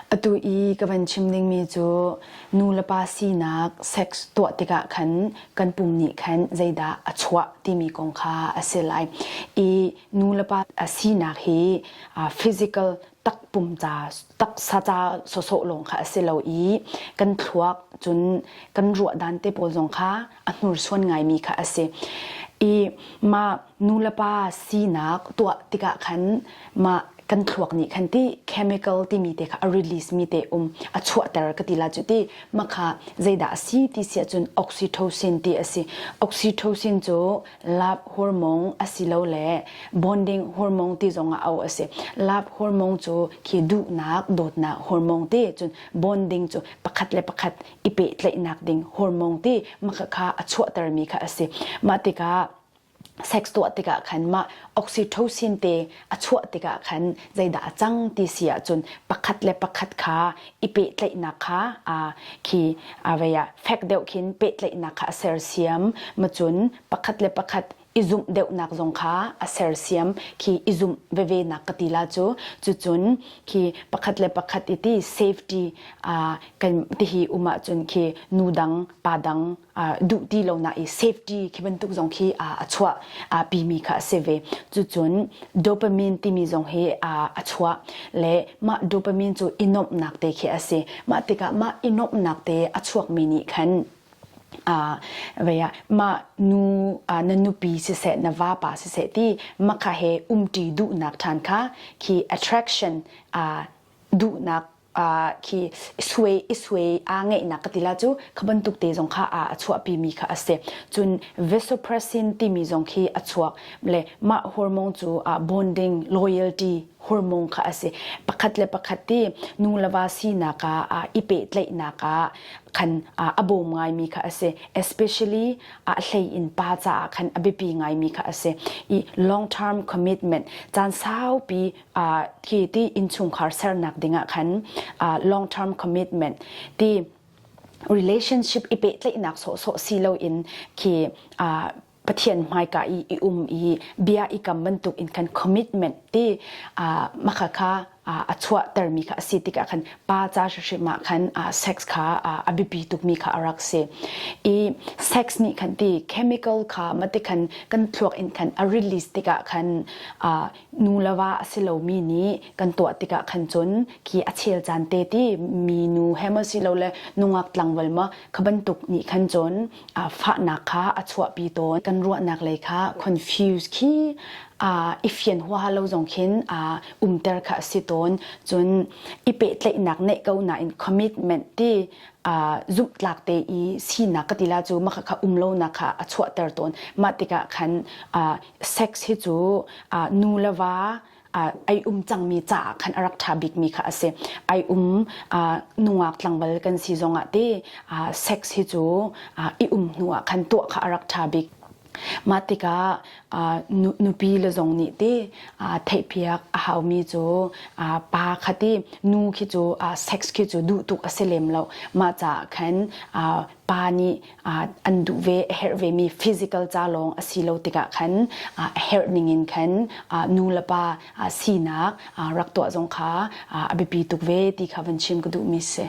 Atu i ka van chim dingmi cu nu le pa sinak sex tuah tikah khan kan pum nih khan zeidah a chuah timi kong kha a si lai. I nu le pa sinak hi physical takpum ca taksa ca sawsawh lawng kha a si lo i kan thluak cun kan ruahdan te pawl zong kha a hnursuan ngaimi kha a si. I mah nu le pa sinak tuah tikah khan mah kan thluak nih khan ti chemical timi te kha a release mi te um a chuahter ka ti la cu ti makha zeidah a si ti si ahcun oxytocin ti a si. Oxytocin cu love hormone asilole bonding hormone ti zong ah au a si. Love hormone cu khi duhnak dawtnak hormone ti cun bonding cu pakhat le pakhat i pehtlaihnak ding hormone ti maka kha a chuahtermi kha a si. Mah tikah sex tuah tikah khan mah oxytocin te a chuah tikah khan zeidah a cang ti si ahcun pakhat le pakhat kha i pehtlaihnak kha khi vei ah fek deuh khin pehtlaihnak kha a sersiam macun pakhat le pakhat i zumh deuhnak zong kha a sersiam khi i zumh veve nak ka ti la cu cucun khi pakhat le pakhat i ti safety kan tihi um ahcun khi nu dang pa dang duh ti lo na i safety khi bantuk zong khi a chuah pimi kha a si ve cucun dopamine timi zong hi a chuah le mah dopamine cu i nuamhnak te khi a si mah tikah mah i nuamhnak te a chuakmi nih khan vei ah mah nu na nupi siseh na vapa siseh ti makha he umṭi duhnak ṭhan kha khi attraction duhnak khi suai i suai aa ngeihnak ka ti la cu kha bantuk te zong kha a chuahpi mi kha a si cun vasopressin timi zong khi a chuak le mah hormone cu bonding loyalty hormone kha a si pakhat le pakhat ti nu le va sinak ah i pehtlaihnak ah khan a bawm ngaimi kha a si especially a hlei in pa caah khan a biapi ngaimi kha a si i long term commitment caan saupi khi ti innchungkhar sernak dingah khan long term commitment ti relationship i pehtlaihnak sawhsawh si loin khi Pathian hmaika i i um i bia i kam bantuk in khan commitment ti makha kha a chuahtermi kha a si tikah khan pa ca hrimhrim ah khan sex kha a biapi tukmi kha a rak si. I sex nih khan ti chemical kha mati khan kan thluak in khan a release tikah khan nu le va a si lomi nih kan tuah tikah khan cun khi a chel caan te ti mi nu he maw si lo le nungak tlangval maw kha bantuk nih khan cun fahnak kha a chuahpi tawn. Kan ruahnak lei kha confuse khi i fian huaha lo zong khin umter kha a si tawn. Cun i pehtlaihnak neih ko nain commitment ti zumhtlak te i sinak ka ti la cu mah kha um lonak kha a chuahter tawn. Mah tikah khan sex hi cu nu le va ai um cangmi caah khan a rak ṭha bikmi kha a si. Ai um nungak tlangval kan si zongah te sex hi cu i um hnu ah khan tuah kha a rak ṭha bik. Mah tikah nupi le zong nih te theihpiak a haumi cu pa kha ti nu khi cu sex khi cu duh tuk a si lem lo. Mah caah khan pa nih an duh ve a herh vemi physical ca lawng a si lo tikah khan a herh ningin khan nu le pa sinak rak tuah zong kha a biapi tuk ve ti kha van chim ka duhmi si.